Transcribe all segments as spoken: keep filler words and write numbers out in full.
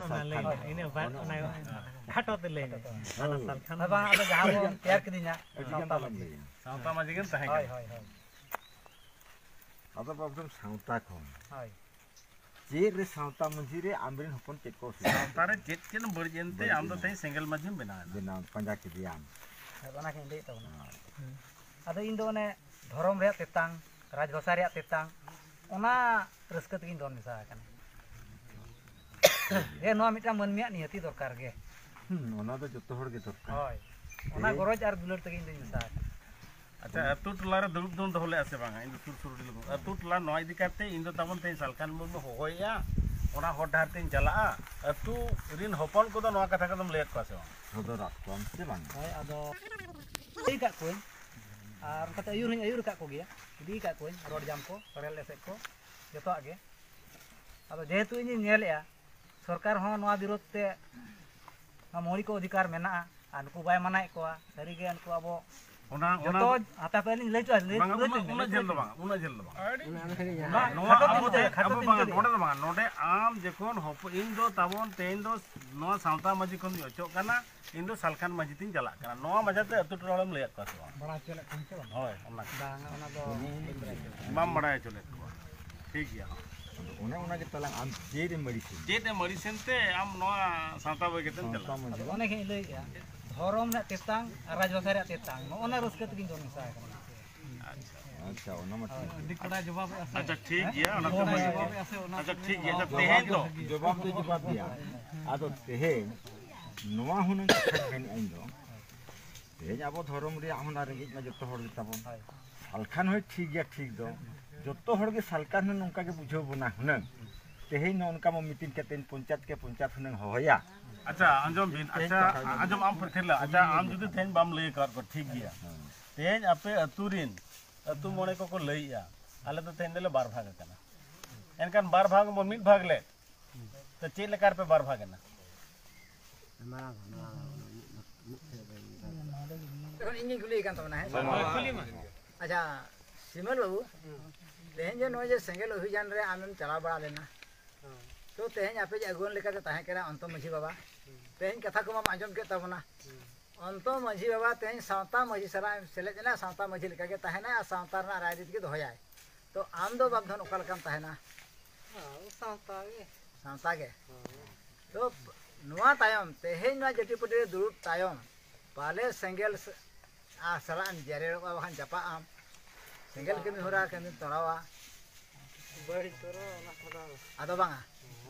ᱚᱱᱟ ᱞᱟᱹᱭ ᱢᱮ, ᱤᱱᱟᱹ ᱵᱟᱫ ᱚᱱᱟ ᱠᱷᱟᱴᱚ ᱛᱮ ᱞᱟᱹᱭ ᱢᱮ᱾ ᱦᱳᱭ᱾ ᱟᱫᱚ ᱥᱟᱞᱠᱷᱟᱱ ᱦᱳᱭ, ᱵᱟᱝ, ᱟᱫᱚ ᱡᱟᱦᱟᱸ ᱵᱚᱱ ᱛᱮᱭᱟᱨ ᱠᱤᱫᱤᱧᱟ, ᱟᱹᱰᱤ ᱜᱟᱱ ᱥᱟᱶᱛᱟ ᱟᱞᱚᱢ ᱢᱟᱹᱡᱷᱤ᱾ ᱞᱟᱹᱭᱟ᱾ ᱥᱟᱶᱛᱟ ᱢᱟᱹᱡᱷᱤ ᱜᱮᱢ ᱛᱟᱦᱮᱸ ᱦᱳᱭ, ᱠᱟᱱᱟ᱾ ᱦᱳᱭ, ᱦᱳᱭ᱾ ᱟᱫᱚ ᱵᱟᱵᱩ ᱥᱟᱶᱛᱟ ᱠᱷᱚᱱ᱾ ᱦᱳᱭ᱾ ᱪᱮᱫ ᱨᱮ ᱥᱟᱶᱛᱟ ᱢᱟᱹᱡᱷᱤ ᱨᱮ ᱟᱢᱨᱮᱱ ᱦᱚᱯᱚᱱ ᱪᱮᱫ ᱠᱚ ᱚᱥᱩᱵᱤᱫᱷᱟ? ᱥᱟᱶᱛᱟ ᱨᱮ ᱪᱮᱫ ᱪᱮᱫ ᱮᱢ ᱵᱟᱹᱲᱤᱡ ᱮᱱᱛᱮ ᱵᱟᱹᱲᱤᱡ ᱟᱢ ᱫᱚ ᱮᱱᱟ᱾ ᱛᱮᱦᱮᱧ ᱥᱮᱸᱜᱮᱞ ᱢᱟᱹᱡᱷᱤᱢ ᱵᱮᱱᱟᱣ ᱮᱱᱟ᱾ ᱵᱮᱱᱟᱣ ᱯᱟᱸᱡᱟ ᱠᱮᱫᱮᱭᱟᱢ᱾ ᱦᱳᱭ, ᱚᱱᱟ ᱜᱤᱧ ᱞᱟᱹᱭᱮᱫ ᱛᱟᱵᱚᱱᱟ᱾ ᱦᱳᱭ᱾ ᱟᱫᱚ ᱤᱧ ᱫᱚ ᱚᱱᱮ ᱫᱷᱚᱨᱚᱢ ᱨᱮᱭᱟᱜ ᱛᱮᱛᱟᱝ, ᱨᱟᱡᱽᱵᱷᱟᱥᱟ ᱨᱮᱭᱟᱜ ᱛᱮᱛᱟᱝ, ᱚᱱᱟ ᱨᱟᱹᱥᱠᱟᱹ ᱛᱮᱜᱤᱧ ᱫᱚᱱ ᱢᱮᱥᱟ ᱟᱠᱟᱱᱟ᱾ ᱡᱮ ᱱᱚᱣᱟ ᱢᱤᱫᱴᱟᱝ ᱢᱟᱹᱱᱢᱤᱭᱟᱜ ᱱᱤᱦᱟᱹᱛᱤ ᱫᱚᱨᱠᱟᱨ ᱜᱮ᱾ ᱦᱩᱸ, ᱚᱱᱟ ᱫᱚ ᱡᱚᱛᱚ ᱦᱚᱲ ᱜᱮ ᱫᱚᱨᱠᱟᱨ᱾ ᱦᱳᱭ, ᱚᱱᱟ ᱛᱮᱦᱮᱧ ᱜᱚᱨᱚᱡᱽ ᱟᱨ ᱫᱩᱞᱟᱹᱲ ᱛᱮᱜᱮ ᱤᱧ ᱫᱚᱧ ᱢᱮᱥᱟ ᱟᱠᱟᱱᱟ᱾ ᱟᱪᱪᱷᱟ, ᱟᱹᱛᱩ ᱴᱚᱞᱟ ᱨᱮ ᱫᱩᱲᱩᱵ ᱫᱚᱢ ᱫᱚᱦᱚ ᱞᱮᱫᱼᱟ ᱥᱮ ᱵᱟᱝᱟ? ᱤᱧ ᱫᱚ ᱥᱩᱨ ᱥᱩᱨ ᱨᱮ ᱫᱩᱲᱩᱵ᱾ ᱟᱹᱛᱩ ᱴᱚᱞᱟ ᱱᱚᱣᱟ ᱤᱫᱤ ᱠᱟᱛᱮ ᱤᱧ ᱫᱚ ᱛᱟᱵᱚᱱ ᱛᱮᱦᱮᱧ ᱥᱟᱞᱠᱷᱟᱱ ᱢᱩᱨᱢᱩ ᱦᱚᱦᱚᱭᱮᱫᱼᱟ, ᱚᱱᱟ ᱦᱚᱨ ᱰᱟᱦᱟᱨ ᱛᱮᱧ ᱪᱟᱞᱟᱜᱼᱟ᱾ ᱟᱹᱛᱩ ᱨᱤᱱ ᱦᱚᱯᱚᱱ ᱠᱚᱫᱚ ᱱᱚᱣᱟ ᱠᱟᱛᱷᱟ ᱠᱚᱫᱚᱢ ᱞᱟᱹᱭᱟᱫ ᱠᱚᱣᱟ ᱥᱮ ᱵᱟᱝ? ᱥᱚᱫᱚᱨᱟᱫ ᱠᱚᱣᱟᱢ ᱥᱮ ᱵᱟᱝ? ᱦᱳᱭ, ᱟᱫᱚ ᱞᱟᱹᱭ ᱟᱠᱟᱫ ᱠᱚᱣᱟᱹᱧ, ᱟᱨ ᱚᱱᱠᱟᱛᱮ ᱟᱹᱭᱩᱨ ᱦᱚᱸᱧ ᱟᱹᱭᱩᱨ ᱟᱠᱟᱫ ᱠᱚᱜᱮᱭᱟ, ᱤᱫᱤ ᱟᱠᱟᱫ ᱠᱚᱣᱟᱹᱧ ᱨᱚᱲ ᱡᱟᱢ ᱠᱚ, ᱨᱮᱞ ᱮᱥᱮᱫ ᱠᱚ, ᱡᱚᱛᱚᱣᱟᱜ ᱜᱮ᱾ ᱟᱫᱚ ᱡᱮᱦᱮᱛᱩ ᱤᱧᱤᱧ ᱧᱮᱞᱮᱫᱼᱟ, ᱥᱚᱨᱠᱟᱨ ᱦᱚᱸ ᱱᱚᱣᱟ ᱵᱤᱨᱳᱫᱷ ᱛᱮ ᱱᱚᱣᱟ ᱢᱳᱣᱞᱤᱠ ᱚᱫᱷᱤᱠᱟᱨ ᱢᱮᱱᱟᱜᱼᱟ, ᱟᱨ ᱱᱩᱠᱩ ᱵᱟᱭ ᱢᱟᱱᱟᱭᱮᱫ ᱠᱚᱣᱟ᱾ ᱥᱟᱹᱨᱤᱜᱮ ᱩᱱᱠᱩ ᱟᱵᱚ ᱚᱱᱟ, ᱚᱱᱟ ᱡᱚᱛᱚ ᱦᱟᱯᱮ ᱦᱟᱯᱮ ᱟᱹᱞᱤᱧ ᱞᱟᱹᱭ ᱦᱚᱪᱚ, ᱞᱟᱹᱭ, ᱵᱟᱝᱟ, ᱞᱟᱹᱭ ᱩᱱᱟᱹᱜ, ᱦᱚᱪᱚ, ᱩᱱᱟᱹᱜ ᱞᱟᱹᱭ ᱡᱷᱟᱹᱞ ᱫᱚ ᱦᱚᱪᱚ᱾ ᱵᱟᱝ, ᱩᱱᱟᱹᱜ ᱡᱷᱟᱹᱞ ᱫᱚ ᱵᱟᱝ᱾ ᱵᱟᱝ, ᱱᱚᱣᱟ ᱠᱷᱟᱴᱚ ᱟᱵᱚ ᱛᱮᱧ ᱛᱮ, ᱞᱟᱹᱭᱟ, ᱠᱷᱟᱴᱚ ᱟᱵᱚ ᱛᱮᱧ ᱵᱟᱝᱟ, ᱞᱟᱹᱭᱟ᱾ ᱱᱚᱰᱮ ᱫᱚ ᱵᱟᱝᱟ, ᱱᱚᱰᱮ ᱟᱢ ᱡᱚᱠᱷᱚᱱ ᱦᱚᱯᱚ-, ᱤᱧ ᱫᱚ ᱛᱟᱵᱚᱱ ᱛᱮᱦᱮᱧ ᱫᱚ ᱱᱚᱣᱟ ᱥᱟᱶᱛᱟ ᱢᱟᱹᱡᱷᱤ ᱠᱷᱚᱱ ᱫᱚᱧ ᱚᱪᱚᱜ ᱠᱟᱱᱟ, ᱤᱧ ᱫᱚ ᱥᱟᱞᱠᱷᱟᱱ ᱢᱟᱹᱡᱷᱤ ᱛᱤᱧ ᱪᱟᱞᱟᱜ ᱠᱟᱱᱟ᱾ ᱱᱚᱣᱟ ᱢᱟᱡᱷᱮ ᱛᱮ ᱟᱹᱛᱩ ᱴᱚᱞᱟ ᱦᱚᱲᱮᱢ ᱞᱟᱹᱭᱟᱫ ᱠᱚᱣᱟ ᱥᱮ ᱵᱟᱝ? ᱵᱟᱲᱟᱭ ᱦᱚᱪᱚ ᱞᱮᱫ ᱠᱚᱣᱟᱧ ᱥᱮ ᱵᱟᱝ? ᱦᱳᱭ, ᱚᱱᱟ᱾ ᱵᱟᱝᱟ, ᱚᱱᱟ ᱫᱚ ᱵᱟᱹᱧ ᱵᱟᱲᱟᱭ ᱦᱚᱪᱚ ᱞᱮᱫ ᱠᱚᱣᱟ᱾ ᱵᱟᱢ ᱵᱟᱲᱟᱭ ᱦᱚᱪᱚ ᱞᱮᱫ ᱠᱚᱣᱟ᱾ ᱴᱷᱤᱠ ᱜᱮᱭᱟ, ᱦᱚᱸ᱾ ᱟᱫᱚ ᱚᱱᱮ ᱚᱱᱟ ᱜᱮ ᱛᱟᱞᱟᱝ ᱟᱢ ᱪᱮᱫ ᱮᱢ ᱟᱹᱲᱤᱥ ᱮᱱᱛᱮ? ᱪᱮᱫ ᱮᱢ ᱟᱹᱲᱤᱥ ᱮᱱᱛᱮ ᱟᱢ ᱱᱚᱣᱟ ᱥᱟᱶᱛᱟ ᱵᱟᱹᱜᱤ ᱠᱟᱛᱮᱢ ᱥᱟᱶᱛᱟ ᱪᱟᱞᱟᱜᱼᱟ? ᱢᱟᱹᱡᱷᱤ ᱟᱫᱚ ᱵᱟᱝ? ᱚᱱᱮ ᱜᱮᱧ ᱞᱟᱹᱭᱮᱫᱼᱟ, ᱫᱷᱚᱨᱚᱢ ᱨᱮᱱᱟᱜ ᱛᱮᱛᱟᱝ ᱟᱨ ᱨᱟᱡᱽᱵᱷᱟᱥᱟ ᱨᱮᱭᱟᱜ ᱛᱮᱛᱟᱝ, ᱱᱚᱜᱼᱚ ᱱᱟ ᱨᱟᱹᱥᱠᱟᱹ ᱛᱮᱜᱮᱧ ᱫᱚᱱ ᱢᱮᱥᱟ ᱟᱠᱟᱱᱟ᱾ ᱟᱪᱪᱷᱟ᱾ ᱟᱪᱪᱷᱟ, ᱚᱱᱟ ᱢᱟ ᱴᱷᱤᱠ ᱜᱮ᱾ ᱟᱹᱰᱤ ᱠᱚᱲᱟᱭ ᱡᱚᱵᱟᱵᱮᱜᱼᱟ ᱥᱮ? ᱟᱪᱪᱷᱟ, ᱴᱷᱤᱠ ᱜᱮᱭᱟ, ᱚᱱᱟ ᱫᱚ ᱠᱚᱲᱟᱭ ᱢᱟᱹᱡᱷᱤ᱾ ᱡᱚᱵᱟᱵᱮᱜᱼᱟ ᱥᱮ, ᱚᱱᱟ ᱟᱪᱪᱷᱟ, ᱠᱚ ᱴᱷᱤᱠ ᱜᱮᱭᱟ᱾ ᱢᱮᱱᱟ᱾ ᱟᱪᱪᱷᱟ, ᱡᱚᱵᱟᱵ ᱛᱮᱦᱮᱧ ᱫᱚ, ᱫᱚ, ᱡᱚᱵᱟᱵ ᱫᱚ ᱡᱚᱵᱟᱵ ᱜᱮᱭᱟ᱾ ᱟᱫᱚ ᱛᱮᱦᱮᱧ ᱱᱚᱣᱟ ᱦᱩᱱᱟᱹᱝ ᱠᱟᱛᱷᱟ ᱢᱮᱱᱮᱫ ᱟᱹᱧ ᱫᱚ, ᱛᱮᱦᱮᱧ ᱟᱵᱚ ᱫᱷᱚᱨᱚᱢ ᱨᱮᱭᱟᱜ ᱦᱚᱸ ᱚᱱᱟ ᱨᱮᱸᱜᱮᱡ ᱢᱟ ᱡᱚᱛᱚ ᱦᱚᱲ ᱜᱮ ᱛᱟᱵᱚᱱ᱾ ᱦᱳᱭ᱾ ᱥᱟᱞᱠᱷᱟᱱ ᱦᱚᱸᱭ ᱴᱷᱤᱠ ᱜᱮᱭᱟ, ᱴᱷᱤᱠ ᱫᱚ᱾ ᱡᱚᱛᱚ ᱦᱚᱲ ᱜᱮ ᱥᱟᱞᱠᱷᱟᱱ ᱦᱚᱸ ᱱᱚᱝᱠᱟ ᱜᱮ ᱵᱩᱡᱷᱟᱹᱣ ᱵᱚᱱᱟ ᱦᱩᱱᱟᱹᱝ᱾ ᱛᱮᱦᱮᱧ ᱱᱚᱜᱼᱚ ᱱᱚᱝᱠᱟ ᱢᱟ ᱢᱤᱴᱤᱝ ᱠᱟᱛᱮ ᱯᱚᱧᱪᱟᱭᱮᱛ ᱠᱮ ᱯᱚᱧᱪᱟᱭᱮᱛ ᱦᱩᱱᱟᱹᱝ ᱦᱚᱦᱚᱭᱟ᱾ ᱟᱪᱪᱷᱟ, ᱟᱸᱡᱚᱢ ᱵᱤᱱ᱾ ᱛᱮᱦᱮᱧ ᱟᱪᱪᱷᱟ, ᱠᱟᱛᱷᱟ ᱟᱸᱡᱚᱢ, ᱟᱢ ᱯᱟᱹᱛᱷᱤᱨᱞᱟ᱾ ᱟᱪᱪᱷᱟ, ᱟᱢ ᱡᱩᱫᱤ ᱛᱮᱦᱮᱧ ᱵᱟᱢ ᱞᱟᱹᱭ ᱟᱠᱟᱫ ᱠᱚᱣᱟ, ᱴᱷᱤᱠ ᱜᱮᱭᱟ᱾ ᱦᱮᱸ᱾ ᱛᱮᱦᱮᱧ ᱟᱯᱮ ᱟᱹᱛᱩ ᱨᱤᱱ ᱟᱹᱛᱩ ᱢᱚᱬᱮ ᱠᱚᱠᱚ ᱞᱟᱹᱭᱮᱜᱼᱟ, ᱟᱞᱮ ᱫᱚ ᱛᱮᱦᱮᱧ ᱫᱚᱞᱮ ᱵᱟᱨ ᱵᱷᱟᱜᱽ ᱟᱠᱟᱱᱟ᱾ ᱮᱱᱠᱷᱟᱱ ᱵᱟᱨ ᱵᱷᱟᱜᱽ ᱵᱚᱱ ᱢᱤᱫ ᱵᱷᱟᱜᱽ ᱞᱮᱫ, ᱛᱚ ᱪᱮᱫ ᱞᱮᱠᱟ ᱨᱮᱯᱮ ᱵᱟᱨ ᱵᱷᱟᱜᱽ ᱮᱱᱟ? ᱮᱠᱷᱚᱱ ᱤᱧ ᱜᱤᱧ ᱠᱩᱞᱤᱭᱮ ᱠᱟᱱ ᱛᱟᱵᱚᱱᱟ, ᱦᱮᱸ ᱥᱮ? ᱦᱳᱭ, ᱠᱩᱞᱤ ᱢᱮ᱾ ᱟᱪᱪᱷᱟ, ᱥᱤᱢᱟᱹᱞ ᱵᱟᱹᱵᱩ, ᱛᱮᱦᱮᱧ ᱡᱮ ᱱᱚᱜᱼᱚᱭ ᱡᱮ ᱥᱮᱸᱜᱮᱞ ᱚᱵᱷᱤᱡᱟᱱ ᱨᱮ ᱟᱢᱮᱢ ᱪᱟᱞᱟᱣ ᱵᱟᱲᱟ ᱞᱮᱱᱟ, ᱛᱚ ᱛᱮᱦᱮᱧ ᱟᱯᱮ ᱟᱹᱜᱩᱣᱟᱹᱱ ᱞᱮᱠᱟᱛᱮ ᱛᱟᱦᱮᱸ ᱠᱟᱱᱟ ᱚᱱᱛᱚ ᱢᱟᱹᱡᱷᱤ ᱵᱟᱵᱟ᱾ ᱛᱮᱦᱮᱧ ᱠᱟᱛᱷᱟ ᱠᱚ ᱢᱟᱢ ᱟᱸᱡᱚᱢ ᱠᱮᱫ ᱛᱟᱵᱚᱱᱟ᱾ ᱚᱱᱛᱚ ᱢᱟᱹᱡᱷᱤ ᱵᱟᱵᱟ ᱛᱮᱦᱮᱧ ᱥᱟᱶᱛᱟ ᱢᱟᱹᱡᱷᱤ ᱥᱟᱞᱟᱜ ᱮ ᱥᱮᱞᱮᱫ ᱮᱱᱟ, ᱥᱟᱶᱛᱟ ᱢᱟᱹᱡᱷᱤ ᱞᱮᱠᱟᱜᱮ ᱛᱟᱦᱮᱱᱟᱭ ᱟᱨ ᱥᱟᱶᱛᱟ ᱨᱮᱱᱟᱜ ᱨᱟᱭᱨᱤᱛ ᱜᱮ ᱫᱚᱦᱚᱭᱟᱭ᱾ ᱛᱚ ᱟᱢ ᱫᱚ ᱵᱟᱯᱫᱷᱚᱱ ᱚᱠᱟ ᱞᱮᱠᱟᱢ ᱛᱟᱦᱮᱱᱟ? ᱦᱮᱸ, ᱥᱟᱶᱛᱟ ᱜᱮ᱾ ᱥᱟᱶᱛᱟ ᱜᱮ᱾ ᱦᱮᱸ᱾ ᱛᱚ ᱱᱚᱣᱟ ᱛᱟᱭᱚᱢ, ᱛᱮᱦᱮᱧ ᱱᱚᱣᱟ ᱡᱟᱹᱴᱤᱯᱟᱹᱴᱤ ᱨᱮ ᱫᱩᱲᱩᱵ ᱛᱟᱭᱚᱢ ᱯᱟᱞᱮ ᱥᱮᱸᱜᱮᱞ ᱥ-, ᱟᱨ ᱥᱟᱞᱟᱜ ᱮᱢ ᱡᱮᱨᱮᱲᱚᱜᱼᱟ, ᱵᱟᱠᱷᱟᱱ ᱪᱟᱯᱟᱜ ᱟᱢ᱾ ᱥᱮᱸᱜᱮᱞ ᱠᱟᱹᱢᱤ ᱦᱚᱨᱟ ᱠᱟᱹᱢᱤ ᱛᱚᱲᱟᱣᱟ᱾ ᱵᱟᱹᱲᱤᱡ ᱛᱚᱨᱟ ᱚᱱᱟ ᱠᱚᱫᱚ᱾ ᱟᱫᱚ ᱵᱟᱝᱟ᱾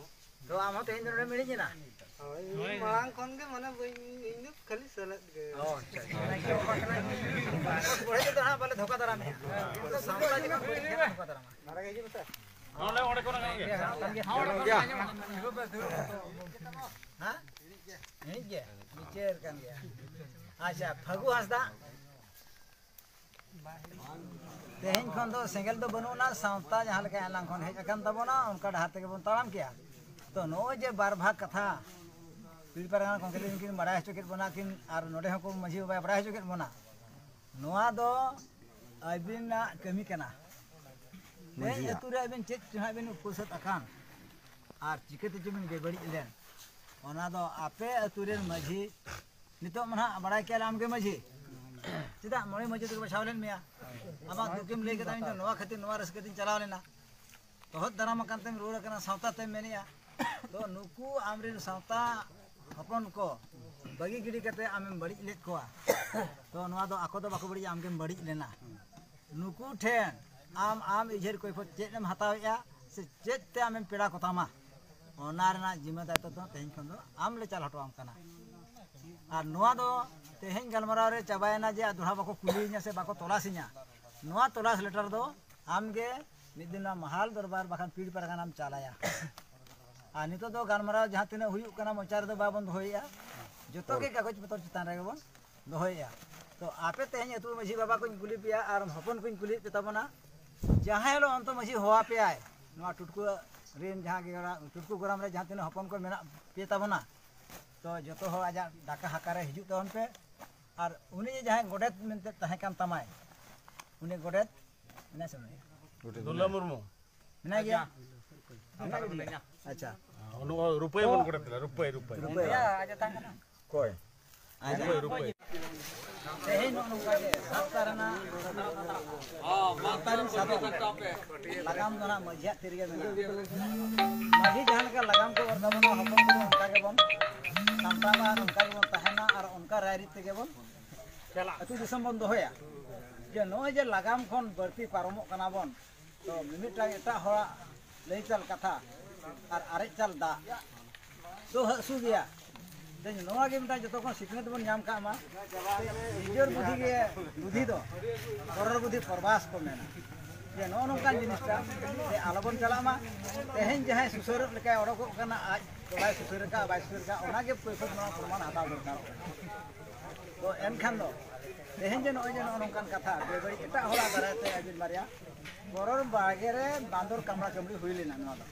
ᱛᱚ ᱟᱢ ᱦᱚᱸ ᱛᱮᱦᱮᱧ ᱫᱚ ᱱᱚᱰᱮᱢ ᱤᱬᱤᱡ ᱮᱱᱟ? ᱦᱳᱭ, ᱤᱧ ᱢᱟᱲᱟᱝ ᱠᱷᱚᱱ ᱜᱮ ᱢᱟᱱᱮ ᱵᱟᱹᱧ, ᱤᱧ ᱫᱚ ᱠᱷᱟᱹᱞᱤ ᱥᱮᱞᱮᱫ ᱜᱮ᱾ ᱚ, ᱟᱪᱪᱷᱟ, ᱟᱪᱪᱷᱟ᱾ ᱵᱟᱹᱲᱤᱡ ᱫᱚ ᱦᱟᱸᱜ ᱵᱟᱞᱮ ᱫᱷᱳᱠᱟ ᱫᱟᱨᱟᱢ ᱢᱮᱭᱟ᱾ ᱟᱫᱚ ᱥᱟᱶᱛᱟ ᱡᱮᱢᱚᱱ ᱵᱟᱹᱲᱤᱡ ᱜᱮ ᱫᱷᱳᱠᱟ ᱫᱟᱨᱟᱢᱟ᱾ ᱱᱚᱰᱮ, ᱚᱸᱰᱮ ᱠᱷᱚᱱᱟᱜ ᱜᱟᱱᱚᱜ ᱜᱮᱭᱟ᱾ ᱦᱮᱸ? ᱤᱬᱤᱡ ᱜᱮ᱾ ᱵᱤᱪᱟᱹᱨ ᱠᱟᱱ ᱜᱮᱭᱟ᱾ ᱟᱪᱪᱷᱟ, ᱯᱷᱟᱹᱜᱩ ᱦᱟᱸᱥᱫᱟ᱾ ᱛᱮᱦᱮᱧ ᱠᱷᱚᱱ ᱫᱚ ᱥᱮᱸᱜᱮᱞ ᱫᱚ ᱵᱟᱹᱱᱩᱜ ᱟᱱᱟ, ᱥᱟᱶᱛᱟ ᱡᱟᱦᱟᱸ ᱞᱮᱠᱟ ᱮᱱᱟᱝ ᱠᱷᱚᱱ ᱦᱮᱡ ᱟᱠᱟᱱ ᱛᱟᱵᱚᱱᱟ, ᱚᱱᱠᱟ ᱰᱟᱦᱟᱨ ᱛᱮᱜᱮ ᱵᱚᱱ ᱛᱟᱲᱟᱢ ᱠᱮᱭᱟ᱾ ᱛᱚ ᱱᱚᱜᱼᱚᱭ ᱡᱮ ᱵᱟᱨ ᱵᱷᱟᱜᱽ ᱠᱟᱛᱷᱟ ᱯᱤᱲ ᱯᱟᱨᱜᱟᱱᱟ ᱠᱚᱝᱠᱟᱞᱤ ᱠᱤᱱ ᱵᱟᱲᱟᱭ ᱦᱚᱪᱚ ᱠᱮᱫ ᱵᱚᱱᱟ ᱠᱤᱱ, ᱟᱨ ᱱᱚᱰᱮ ᱦᱚᱸᱠᱚ ᱢᱟᱹᱡᱷᱤ ᱵᱟᱵᱟᱭ ᱵᱟᱲᱟᱭ ᱦᱚᱪᱚ ᱠᱮᱫ ᱵᱚᱱᱟ, ᱱᱚᱣᱟ ᱫᱚ ᱟᱹᱵᱤᱱᱟᱜ ᱠᱟᱹᱢᱤ ᱠᱟᱱᱟ᱾ ᱛᱮᱦᱮᱧ ᱢᱟᱹᱡᱷᱤᱭᱟᱜ᱾ ᱟᱹᱛᱩ ᱨᱮ ᱟᱹᱵᱤᱱ ᱪᱮᱫ ᱪᱚ ᱦᱟᱸᱜ ᱵᱤᱱ ᱩᱯᱟᱹᱥᱟᱹᱫ ᱟᱠᱟᱱ ᱟᱨ ᱪᱤᱠᱟᱹ ᱛᱮᱪᱚ ᱵᱤᱱ ᱵᱮᱵᱟᱹᱲᱤᱡ ᱞᱮᱱ, ᱚᱱᱟ ᱫᱚ ᱟᱯᱮ ᱟᱹᱛᱩ ᱨᱮᱱ ᱢᱟᱹᱡᱷᱤ ᱱᱤᱛᱚᱜ ᱢᱟ ᱱᱟᱦᱟᱜ ᱵᱟᱲᱟᱭ ᱠᱮᱭᱟ ᱞᱮ ᱟᱢᱜᱮ ᱢᱟᱹᱡᱷᱤ᱾ ᱪᱮᱫᱟᱜ ᱢᱚᱬᱮ ᱢᱟᱹᱡᱷᱤ ᱛᱮᱠᱚ ᱵᱟᱪᱷᱟᱣ ᱞᱮᱫ ᱢᱮᱭᱟ? ᱟᱢᱟᱜ ᱫᱩᱠᱮᱢ ᱞᱟᱹᱭ ᱠᱮᱫᱟ, ᱤᱧ ᱫᱚ ᱱᱚᱣᱟ ᱠᱷᱟᱹᱛᱤᱨ ᱱᱚᱣᱟ ᱨᱟᱹᱥᱠᱟᱹ ᱛᱤᱧ ᱪᱟᱞᱟᱣ ᱞᱮᱱᱟ᱾ ᱛᱚᱦᱚᱫ ᱫᱟᱨᱟᱢ ᱟᱠᱟᱱ ᱛᱮᱢ ᱨᱩᱣᱟᱹᱲ ᱟᱠᱟᱱᱟ, ᱥᱟᱶᱛᱟ ᱛᱮᱢ ᱢᱮᱱᱮᱜᱼᱟ᱾ ᱛᱚ ᱱᱩᱠᱩ ᱟᱢᱨᱮᱱ ᱥᱟᱶᱛᱟ ᱦᱚᱯᱚᱱ ᱠᱚ ᱵᱟᱹᱜᱤ ᱜᱤᱰᱤ ᱠᱟᱛᱮ ᱟᱢᱮᱢ ᱵᱟᱹᱲᱤᱡ ᱞᱮᱫ ᱠᱚᱣᱟ᱾ ᱛᱚ ᱱᱚᱣᱟ ᱫᱚ ᱟᱠᱚ ᱫᱚ ᱵᱟᱠᱚ ᱵᱟᱹᱲᱤᱡᱟ, ᱟᱢᱜᱮᱢ ᱵᱟᱹᱲᱤᱡ ᱞᱮᱱᱟ᱾ ᱱᱩᱠᱩ ᱴᱷᱮᱱ ᱟᱢ, ᱟᱢ ᱤᱡᱷᱟᱹᱨ ᱠᱚᱭᱯᱷᱚᱛ ᱪᱮᱫ ᱮᱢ ᱦᱟᱛᱟᱣᱮᱜᱼᱟ ᱥᱮ ᱪᱮᱫ ᱛᱮ ᱟᱢᱮᱢ ᱯᱮᱲᱟ ᱠᱚᱛᱟᱢᱟ, ᱚᱱᱟ ᱨᱮᱱᱟᱜ ᱡᱤᱢᱟᱹ ᱫᱟᱭᱤᱛᱛᱚ ᱫᱚ ᱛᱮᱦᱮᱧ ᱠᱷᱚᱱ ᱫᱚ ᱟᱢ ᱞᱮ ᱪᱟᱞ ᱦᱚᱴᱚ ᱟᱢ ᱠᱟᱱᱟ᱾ ᱟᱨ ᱱᱚᱣᱟ ᱫᱚ ᱛᱮᱦᱮᱧ ᱜᱟᱞᱢᱟᱨᱟᱣ ᱨᱮ ᱪᱟᱵᱟᱭᱮᱱᱟ ᱡᱮ ᱟᱨ ᱫᱚᱦᱲᱟ ᱵᱟᱠᱚ ᱠᱩᱞᱤᱭᱤᱧᱟ ᱥᱮ ᱵᱟᱠᱚ ᱛᱚᱞᱟᱥᱤᱧᱟ᱾ ᱱᱚᱣᱟ ᱛᱚᱞᱟᱥ ᱞᱮᱴᱟᱨ ᱫᱚ ᱟᱢᱜᱮ ᱢᱤᱫ ᱫᱤᱱ ᱱᱚᱣᱟ ᱢᱟᱦᱟᱞ ᱫᱚᱨᱵᱟᱨ ᱵᱟᱠᱷᱟᱱ ᱯᱤᱲ ᱯᱟᱨᱜᱟᱱᱟᱢ ᱪᱟᱞᱟᱭᱟ᱾ ᱟᱨ ᱱᱤᱛᱚᱜ ᱫᱚ ᱜᱟᱞᱢᱟᱨᱟᱣ ᱡᱟᱦᱟᱸ ᱛᱤᱱᱟᱹᱜ ᱦᱩᱭᱩᱜ ᱠᱟᱱᱟ ᱢᱚᱪᱟ ᱨᱮᱫᱚ ᱵᱟᱵᱚᱱ ᱫᱚᱦᱚᱭᱮᱜᱼᱟ, ᱡᱚᱛᱚ ᱜᱮ ᱠᱟᱜᱚᱡᱽ ᱯᱚᱛᱚᱨ ᱪᱮᱛᱟᱱ ᱨᱮᱜᱮ ᱵᱚᱱ ᱫᱚᱦᱚᱭᱮᱜᱼᱟ᱾ ᱛᱚ ᱟᱯᱮ ᱛᱮᱦᱮᱧ ᱟᱹᱛᱩ ᱢᱟᱹᱡᱷᱤ ᱵᱟᱵᱟ ᱠᱚᱧ ᱠᱩᱞᱤ ᱯᱮᱭᱟ ᱟᱨ ᱦᱚᱯᱚᱱ ᱠᱚᱧ ᱠᱩᱞᱤᱭᱮᱫ ᱯᱮ ᱛᱟᱵᱚᱱᱟ, ᱡᱟᱦᱟᱸ ᱦᱤᱞᱳᱜ ᱚᱱᱛᱚ ᱢᱟᱹᱡᱷᱤ ᱦᱚᱦᱚᱣᱟ ᱯᱮᱭᱟᱭ, ᱱᱚᱣᱟ ᱴᱩᱴᱠᱩ ᱨᱮᱱ ᱡᱟᱦᱟᱸ ᱜᱮ ᱚᱲᱟᱜ, ᱴᱩᱴᱠᱩ ᱜᱚᱨᱟᱢ ᱨᱮ ᱡᱟᱦᱟᱸ ᱛᱤᱱᱟᱹᱜ ᱦᱚᱯᱚᱱ ᱠᱚ ᱢᱮᱱᱟᱜ ᱯᱮ ᱛᱟᱵᱚᱱᱟ, ᱛᱚ ᱡᱚᱛᱚ ᱦᱚᱲ ᱟᱡᱟᱜ ᱰᱟᱠᱟ ᱦᱟᱠᱟ ᱨᱮ ᱦᱤᱡᱩᱜ ᱛᱟᱵᱚᱱ ᱯᱮ᱾ ᱟᱨ ᱩᱱᱤ ᱡᱟᱦᱟᱸᱭ ᱜᱚᱰᱮᱛ ᱢᱮᱱᱛᱮ ᱛᱟᱦᱮᱸ ᱠᱟᱱ ᱛᱟᱢᱟᱭ, ᱩᱱᱤ ᱜᱚᱰᱮᱛ ᱢᱮᱱᱟᱭ ᱥᱮ ᱵᱟᱝ? ᱫᱩᱞᱞᱟ ᱢᱩᱨᱢᱩ᱾ ᱢᱮᱱᱟᱭ ᱜᱮᱭᱟ? ᱟᱪᱪᱷᱟ᱾ ᱨᱩᱯᱟᱹᱭ ᱵᱚᱱ ᱠᱚᱨᱮ ᱛᱮᱞᱮ, ᱨᱩᱯᱟᱹᱭ, ᱨᱩᱯᱟᱹᱭ᱾ ᱚᱠᱚᱭ? ᱛᱮᱦᱮᱧ ᱱᱚᱜᱼᱚ ᱱᱚᱝᱠᱟ ᱜᱮ ᱥᱟᱶᱛᱟ ᱨᱮᱱᱟᱜ ᱞᱟᱛᱟᱨ ᱨᱮᱱ ᱥᱟᱫᱚᱢ ᱞᱟᱜᱟᱢ ᱫᱚ ᱱᱟᱜ ᱢᱟᱹᱡᱷᱤᱭᱟᱜ ᱛᱤ ᱨᱮᱜᱮ ᱢᱮᱱᱟᱜᱼᱟ᱾ ᱢᱟᱹᱡᱷᱤ ᱡᱟᱦᱟᱸ ᱞᱮᱠᱟ ᱞᱟᱜᱟᱢ ᱠᱚ ᱚᱨ ᱛᱟᱵᱚᱱᱟ, ᱦᱚᱯᱚᱱ ᱠᱚᱫᱚ ᱚᱱᱠᱟ ᱜᱮᱵᱚᱱ ᱥᱟᱢᱴᱟᱣᱟ ᱟᱨ ᱚᱱᱠᱟ ᱜᱮᱵᱚᱱ ᱛᱟᱦᱮᱱᱟ ᱟᱨ ᱚᱱᱠᱟ ᱨᱟᱭᱨᱤᱛ ᱛᱮᱜᱮ ᱵᱚᱱ ᱟᱹᱛᱩ ᱫᱤᱥᱚᱢ ᱵᱚᱱ ᱫᱚᱦᱚᱭᱟ᱾ ᱡᱮ ᱱᱚᱜᱼᱚᱭ ᱡᱮ ᱞᱟᱜᱟᱢ ᱠᱷᱚᱱ ᱵᱟᱹᱲᱛᱤ ᱯᱟᱨᱚᱢᱚᱜ ᱠᱟᱱᱟ ᱵᱚᱱ, ᱛᱚ ᱢᱤᱢᱤᱫᱴᱟᱝ ᱮᱴᱟᱜ ᱦᱚᱲᱟᱜ ᱞᱟᱹᱭ ᱪᱟᱞ ᱠᱟᱛᱷᱟ ᱟᱨ ᱟᱨᱮᱡ ᱪᱟᱞ ᱫᱟᱜ ᱫᱚ ᱦᱟᱹᱥᱩ ᱜᱮᱭᱟ᱾ ᱛᱮᱦᱮᱧ ᱱᱚᱣᱟ ᱜᱮ ᱢᱤᱫᱴᱟᱝ ᱡᱚᱛᱚ ᱠᱷᱚᱱ ᱥᱤᱠᱷᱱᱟᱹᱛ ᱵᱚᱱ ᱧᱟᱢ ᱠᱟᱜ ᱢᱟ᱾ ᱱᱤᱡᱮᱨ ᱵᱩᱫᱷᱤ ᱜᱮ ᱵᱩᱫᱷᱤ ᱫᱚ, ᱯᱚᱨᱚᱨ ᱵᱩᱫᱷᱤ ᱯᱚᱨᱵᱟᱥ ᱠᱚ ᱢᱮᱱᱟ᱾ ᱡᱮ ᱱᱚᱜᱼᱚ ᱱᱚᱝᱠᱟᱱ ᱡᱤᱱᱤᱥᱴᱟ ᱛᱮ ᱟᱞᱚᱵᱚᱱ ᱪᱟᱞᱟᱜ ᱢᱟ᱾ ᱛᱮᱦᱮᱧ ᱡᱟᱦᱟᱸᱭ ᱥᱩᱥᱟᱹᱨᱚᱜ ᱞᱮᱠᱟᱭ ᱚᱰᱚᱠᱚᱜ ᱠᱟᱱᱟ, ᱟᱡ ᱫᱚ ᱵᱟᱭ ᱥᱩᱥᱟᱹᱨ ᱟᱠᱟᱫ, ᱵᱟᱭ ᱥᱩᱥᱟᱹᱨ ᱟᱠᱟᱫ, ᱚᱱᱟᱜᱮ ᱯᱨᱚᱭᱠᱷᱚ ᱱᱚᱣᱟ ᱯᱨᱚᱢᱟᱱ ᱦᱟᱛᱟᱣ ᱫᱚᱨᱠᱟᱨᱚᱜ ᱠᱟᱱᱟ᱾ ᱛᱚ ᱮᱱᱠᱷᱟᱱ ᱫᱚ ᱛᱮᱦᱮᱧ ᱡᱮ ᱱᱚᱜᱼᱚᱭ ᱡᱮ ᱱᱚᱜᱼᱚ ᱱᱚᱝᱠᱟᱱ ᱠᱟᱛᱷᱟ ᱵᱮᱵᱟᱹᱲᱤᱡ ᱮᱴᱟᱜ ᱦᱚᱲᱟᱜ ᱫᱟᱨᱟᱭ ᱛᱮ ᱟᱹᱵᱤᱱ ᱵᱟᱨᱭᱟ ᱯᱚᱨᱚᱨ ᱵᱟᱲᱜᱮ ᱨᱮ ᱵᱟᱸᱫᱚᱨ ᱠᱟᱢᱲᱟ ᱠᱟᱢᱲᱤ ᱦᱩᱭ ᱞᱮᱱᱟ᱾ ᱱᱚᱣᱟ ᱫᱚ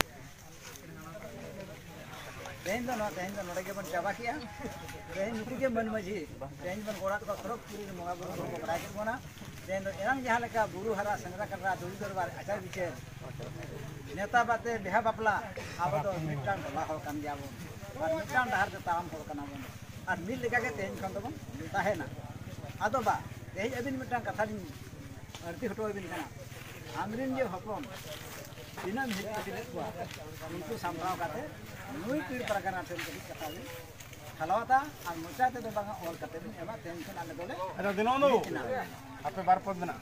ᱛᱮᱦᱮᱧ ᱫᱚ ᱱᱚᱣᱟ, ᱛᱮᱦᱮᱧ ᱫᱚ ᱱᱚᱰᱮ ᱜᱮᱵᱚᱱ ᱪᱟᱵᱟ ᱠᱮᱜᱼᱟ᱾ ᱛᱮᱦᱮᱧ ᱱᱩᱠᱩ ᱜᱮ ᱢᱟᱹᱱ ᱢᱟᱹᱡᱷᱤ, ᱛᱮᱦᱮᱧ ᱵᱚᱱ ᱜᱚᱲᱟᱜ ᱠᱚᱣᱟ, ᱥᱚᱨᱚᱜᱽᱯᱩᱨᱤ ᱨᱮ ᱵᱚᱸᱜᱟ ᱵᱩᱨᱩ ᱠᱚ ᱵᱟᱲᱟᱭ ᱠᱮᱫ ᱵᱚᱱᱟ᱾ ᱛᱮᱦᱮᱧ ᱫᱚ ᱮᱱᱟᱝ ᱡᱟᱦᱟᱸ ᱞᱮᱠᱟ ᱵᱩᱨᱩ ᱦᱟᱨᱟ, ᱥᱮᱸᱫᱽᱨᱟ ᱠᱟᱴᱨᱟ, ᱫᱩᱲᱩᱵ ᱫᱚᱨᱵᱟᱨ, ᱟᱪᱟᱨ ᱵᱤᱪᱟᱹᱨ, ᱱᱮᱣᱛᱟ ᱵᱟᱨᱛᱮ, ᱵᱤᱦᱟ ᱵᱟᱯᱞᱟ, ᱟᱵᱚ ᱫᱚ ᱢᱤᱫᱴᱟᱝ ᱴᱚᱞᱟ ᱦᱚᱲ ᱠᱟᱱ ᱜᱮᱭᱟ ᱵᱚᱱ ᱟᱨ ᱢᱤᱫᱴᱟᱝ ᱰᱟᱦᱟᱨ ᱛᱮ ᱛᱟᱲᱟᱢ ᱦᱚᱲ ᱠᱟᱱᱟ ᱵᱚᱱ ᱟᱨ ᱢᱤᱫ ᱞᱮᱠᱟ ᱜᱮ ᱛᱮᱦᱮᱧ ᱠᱷᱚᱱ ᱫᱚᱵᱚᱱ ᱛᱟᱦᱮᱱᱟ᱾ ᱟᱫᱚ ᱵᱟ, ᱛᱮᱦᱮᱧ ᱟᱹᱵᱤᱱ ᱢᱤᱫᱴᱟᱝ ᱠᱟᱛᱷᱟ ᱞᱤᱧ ᱟᱹᱲᱛᱤ ᱦᱚᱴᱚ ᱟᱹᱵᱤᱱ ᱠᱟᱱᱟ᱾ ᱟᱢᱨᱮᱱ ᱡᱮ ᱦᱚᱯᱚᱱ ᱛᱤᱱᱟᱹᱜ ᱮᱢ ᱦᱮᱡ ᱥᱮᱴᱮᱨᱮᱫ ᱠᱚᱣᱟ, ᱩᱱᱠᱩ ᱥᱟᱢᱴᱟᱣ ᱠᱟᱛᱮ ᱱᱩᱭ ᱯᱤᱲ ᱯᱟᱨᱜᱟᱱᱟ ᱴᱷᱮᱱ ᱠᱟᱹᱴᱤᱡ ᱠᱟᱛᱷᱟ ᱵᱤᱱ ᱠᱷᱟᱞᱟᱣᱟᱫᱟ ᱟᱨ ᱢᱚᱪᱟ ᱛᱮᱫᱚ ᱵᱟᱝᱟ, ᱚᱞ ᱠᱟᱛᱮ ᱵᱤᱱ ᱮᱢᱟ᱾ ᱛᱮᱦᱮᱧ ᱠᱷᱚᱱ ᱟᱞᱮ ᱫᱚᱞᱮ ᱟᱪᱪᱷᱟ, ᱫᱤᱱᱟᱹᱢ ᱫᱚ ᱢᱤᱫ ᱮᱱᱟ᱾ ᱟᱯᱮ ᱵᱟᱨ ᱯᱚᱫ ᱢᱮᱱᱟᱜᱼᱟ᱾